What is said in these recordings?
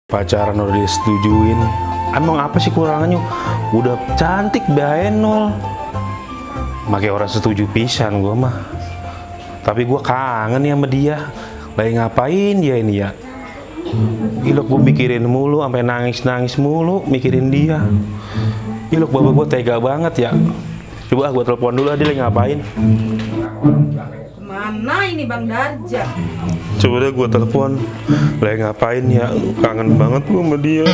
Pacaran udah disetujuin, emang apa sih kurangannya? Udah cantik bae nol. Makai orang setuju pisan gua mah. Tapi gua kangen ya sama dia. Lagi ngapain dia ini ya? Gila gua mikirin mulu, sampai nangis mulu mikirin dia. Gila bapak gua tega banget ya. Coba gua telepon dulu, dia lagi ngapain? Kemana ini Bang Darja? Coba deh gue telepon, lagi ngapain ya? Kangen banget gue sama dia.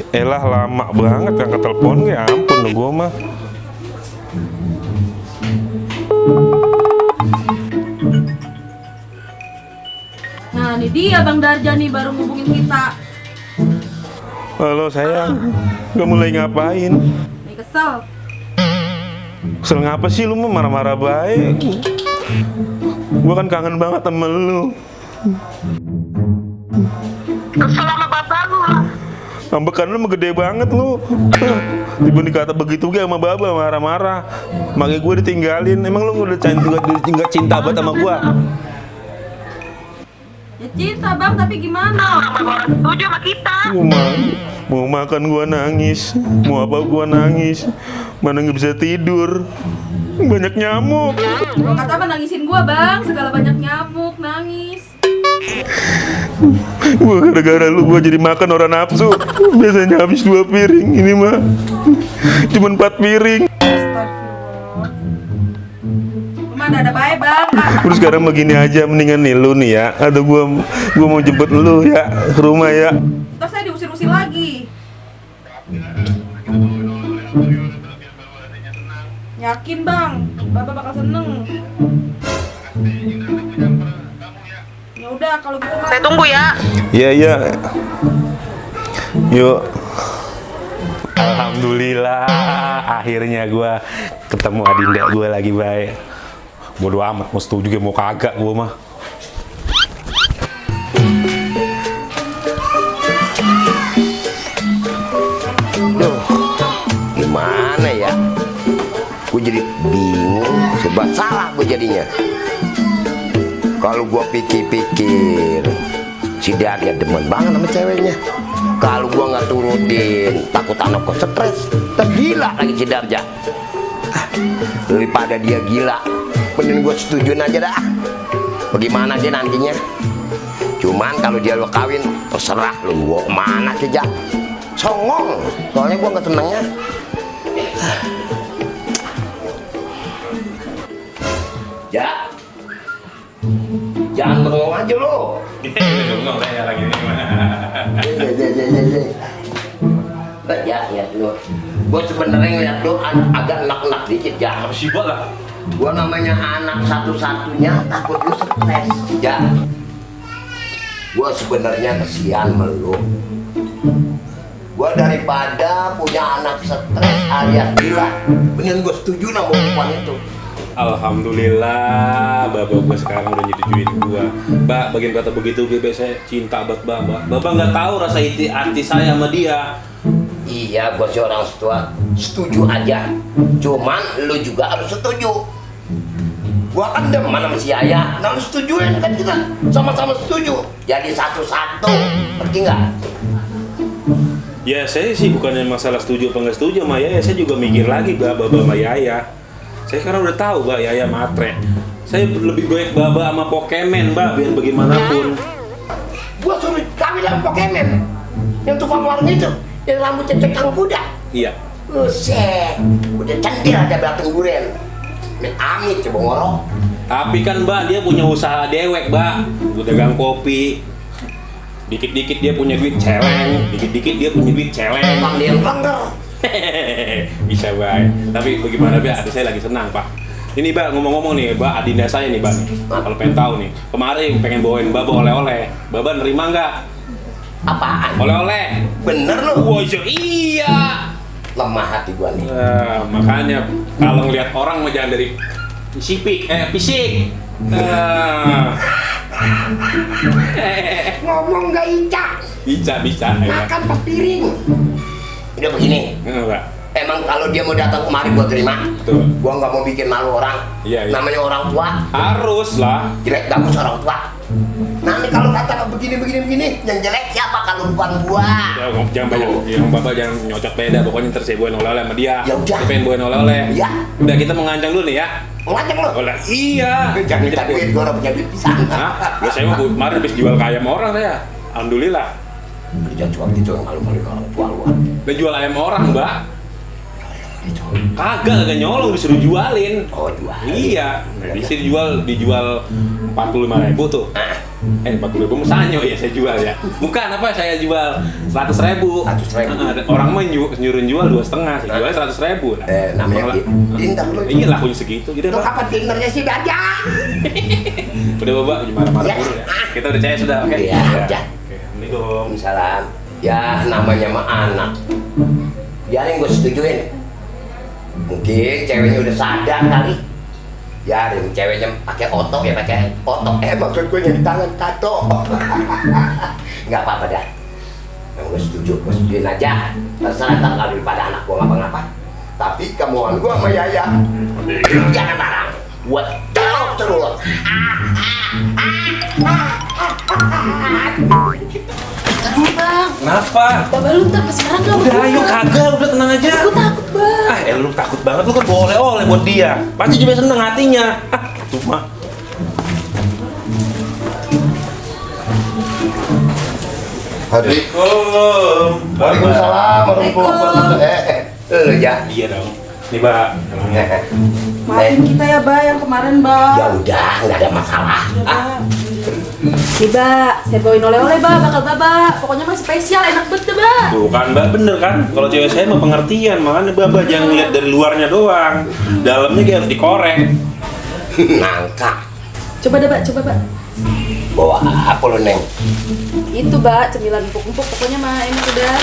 Elah lama banget angkat telepon, ya ampun gue mah. Nah ini dia Bang Darja nih baru ngubungin kita. Halo sayang, gak mulai ngapain? Nih kesel. Kesel ngapa sih lu mah marah-marah baik? Gua kan kangen banget sama lu. Kesel sama bapak lu. Ambekan lu mah gede banget lu. Tiba-tiba dikata begitu gue sama baba marah-marah. Makanya gue ditinggalin. Emang lu udah nggak cinta banget sama gua? Ya cinta Bang, tapi gimana? Bapak setuju sama kita. Mau makan gua nangis, mau apa gua nangis, mana nggak bisa tidur, banyak nyamuk. Gua kata apa nangisin gua Bang, segala banyak nyamuk, nangis. Gua gara-gara lu gua jadi makan orang nafsu. Biasanya habis 2 piring, ini mah cuma 4 piring. Astagfirullah. Mana ada baik Bang? Terus sekarang begini aja, mendingan nih lu nih ya, atau gua mau jemput lu ya ke rumah ya. Terus saya diusir-usir lagi. Yakin Bang, Bapak bakal seneng. Ya udah kalau gitu Bang. Saya tunggu ya. Iya iya. Yuk. Alhamdulillah, akhirnya gua ketemu adinda gua lagi baik. Bodo amat, mau setuju juga mau kagak gua mah. Duh, gimana ya? Gue jadi bingung, serba salah gue jadinya. Kalau gue pikir-pikir, si Darja demen banget sama ceweknya. Kalau gue nggak turutin, takut anak gue stres, tergila lagi si Darja. Daripada dia gila, mending gue setujuin aja dah. Bagaimana dia nantinya? Cuman kalau dia lo kawin, terserah lo gue kemana aja. Songong, soalnya gua nggak senengnya. Ya, jangan bengong aja lo. Bengong saya lagi ini gimana? Ya lo. Gua sebenarnya ngeliat lo agak enak-enak dikit ya. Apa sih lah? Gua namanya anak satu-satunya, takut lo stres. Ya, gua sebenarnya kesian sama lo. Gua daripada punya anak stres alias gila, mendingan gua setuju sama perempuan itu. Alhamdulillah, bapak gua sekarang udah nyetujuin gua. Mbak, bagian kata begitu gue saya cinta buat bapak. Bapak nggak tahu rasa hati saya sama dia. Iya, gua sih orang tua, setuju aja. Cuman lu juga harus setuju. Gua kan demen sama si Yaya, nah lu setujuin kan kita sama-sama setuju. Jadi satu-satu, ngerti nggak? Ya saya sih bukannya masalah setuju apa nggak setuju sama Yaya, saya juga mikir lagi Baba sama Yaya. Saya sekarang udah tahu Mbak Yaya matre. Saya lebih baik Baba sama Pokemon Mbak, biar bagaimanapun. Gua suruh kawin sama Pokemon, yang tukang warung itu, yang rambutnya cekang kuda. Iya. Buset, udah cantik aja belakang duren. Amit coba ngorok. Tapi kan Mbak dia punya usaha dewek Mbak, udah dagang kopi. Dikit-dikit dia punya duit celeng, dikit-dikit dia punya duit celeng. Emang dia langgar. Bisa baik. Tapi bagaimana Mbak? Ada saya lagi senang Pak. Ini Mbak ngomong-ngomong nih, Mbak adinda saya nih Mbak. Kalau pengen tahu nih, kemarin pengen bawain Mbak oleh-oleh. Mbak nerima nggak? Apaan? Oleh-oleh. Bener lu? Wah iya. Lemah hati gua nih. Makanya kalau ngelihat orang mah jangan dari fisik. Ngomong gak Ica. Bisa. Makan 4 piring. Udah begini, Mbak. Emang kalau dia mau datang kemari gua terima. Betul. Gua nggak mau bikin malu orang. Iya, iya. Namanya orang tua. Harus lah. Jelek bagus orang tua. Nah ini kalau kata begini, yang jelek siapa kalau bukan gua? Ya, jangan banyak, yang bapak jangan nyocok beda. Pokoknya ntar saya bawain oleh-oleh sama dia. Ya udah. Dia pengen bawain oleh-oleh. Iya. Udah kita mau ngancang dulu nih ya. Ngajak lo. Oleh, iya. Jangan minta duit, gua udah punya duit pisan. Hah? Ya saya mah kemarin habis jual kaya sama orang saya. Alhamdulillah. Jangan cuma gitu yang malu-malu orang tua lu. Dan jual ayam orang, Mbak. Kagak nyolong, disuruh jualin. Oh jual. Iya, di sini dijual 45.000 tuh. 45.000 sanyo ya saya jual ya. Bukan apa saya jual 100.000. 100.000. Orang mah nyuruh jual 2,5, saya jualnya 100.000. Namanya pintar lu. Iya lakunya segitu. Gitu Lu Pak. kapan pintarnya sih aja? Udah Bapak marah-marah Ya. dulu ya. Kita udah percaya sudah, oke? Iya, udah. Oke, Assalamualaikum. Salam. Ya namanya mah anak. Biarin gue setujuin. Mungkin ceweknya udah sadar kali. Biarin ceweknya pakai otot ya pakai otot. Maksud gue nyari tangan tato. Nggak apa-apa dah. Yang gue setujuin aja. Terserah ntar kalau daripada anak gue ngapa-ngapa. Tapi kemauan gue sama Yaya. Jangan barang. Gue tahu terus. Aduh bang, Kenapa? bapak lu ntar masih marah nggak? Udah ayo kagak, udah tenang aja. Aku takut bang. Lu takut banget, lu kan bawa oleh-oleh buat dia. Pasti juga seneng hatinya. Cuma Assalamualaikum. Waalaikumsalam warahmatullahi wabarakatuh. Ya. Iya dong. Nih, Mbak. Maafin kita ya Mbak yang kemarin Mbak. Ya udah, nggak ada masalah. Nih Mbak, saya bawain oleh-oleh Mbak, bakal Mbak. Pokoknya masih spesial, enak banget Mbak. Tuh kan Mbak, bener kan? Kalau cewek saya mah pengertian, makanya Mbak jangan lihat dari luarnya doang. Dalamnya dia harus dikorek. Nangka. Coba deh Mbak, coba Mbak. Bawa apa lo Neng? Itu Mbak, cemilan empuk-empuk, pokoknya mah enak udah.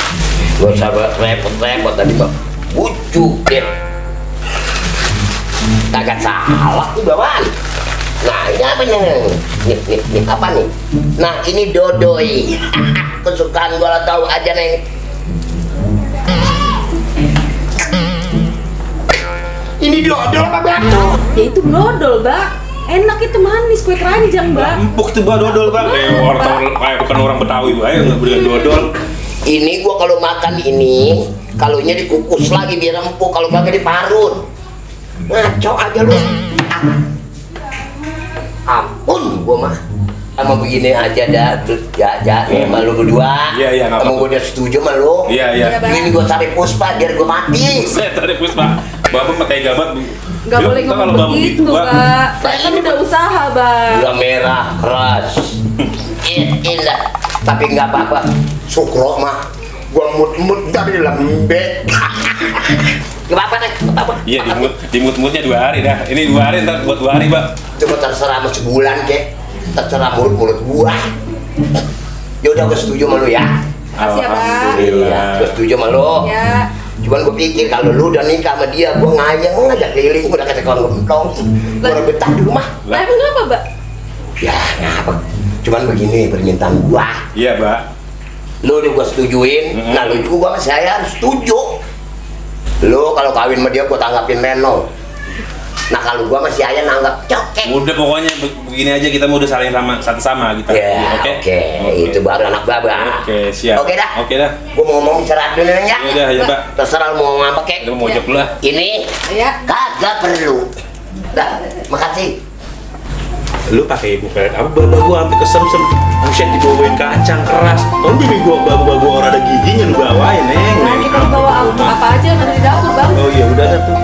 Gak usah repot-repot tadi Bang. Bujuk deh. Kagak salah tuh bawaan. Nah ini apa nih? Nih apa nih? Nah ini dodoi. Kesukaan gua lah tahu aja Neng. Ini dodol apa batu? Ya itu dodol Mbak. Enak itu manis, kue keranjang Mbak. Empuk tuh Mbak dodol Mbak. Bukan orang Betawi Mbak, ayo nggak boleh dodol. Ini gua kalau makan ini, kalaunya dikukus lagi biar empuk, kalau kagak diparut. Ngaco aja lu. Ampun gua mah. Sama begini aja dah, terus ya sama lu berdua. Iya, iya, nggak Sama apa-apa. gua udah setuju sama lu. Iya, iya. Ini gua cari puspa biar gua mati. Saya tadi Puspa. Bapak mah tega banget. Gak Yuk, boleh ntar kalau ngomong Bapak begitu Mbak. Mbak. Saya kan udah usaha Mbak. Gula merah keras. Ilah, tapi nggak apa-apa. Sukro mah, gua mut-mut dari lembek. Gak apa-apa Neng, gak apa-apa. Iya, dimut-mutnya 2 hari dah. Ini 2 hari, ntar buat 2 hari, Mbak. Coba terserah sama sebulan kek, terserah mulut-mulut gua. Ya udah gua setuju sama lu ya. Makasih ya Mbak. Alhamdulillah. Gua setuju sama lu. Ya. Cuman gua pikir kalau lu udah nikah sama dia, gua ngajak keliling, udah kata kawan gentong. Gua udah betah di rumah. Lah emang kenapa Mbak? Ya ngapa? Cuman begini permintaan gua. Iya, Mbak. Lu udah gua setujuin, nah lu juga sama saya harus setuju. Lu kalau kawin sama dia gua tanggapin menol. Nah kalau gua masih ayah nanggap cokek. Udah pokoknya begini aja, kita mau udah saling satu sama gitu. Ya, oke. Itu baru anak baba. Oke, siap. Oke dah. Oke dah. Gua mau ngomong istirahat dulu Neng, ya. Ya udah, ya, Mbak. Terserah lu mau ngapa kek. Kita mau ojek dulu lah. Ini Ya. kagak perlu. Dah, makasih. Lu pakai ibu pelet apa bawa gua sampai kesem-sem. Buset dibawain kacang keras. Kalau bini gua bawa orang ada giginya lu bawain, Neng. Nah, kita bawa apa aja yang ada di dapur Bang. Oh iya, udah dah tuh.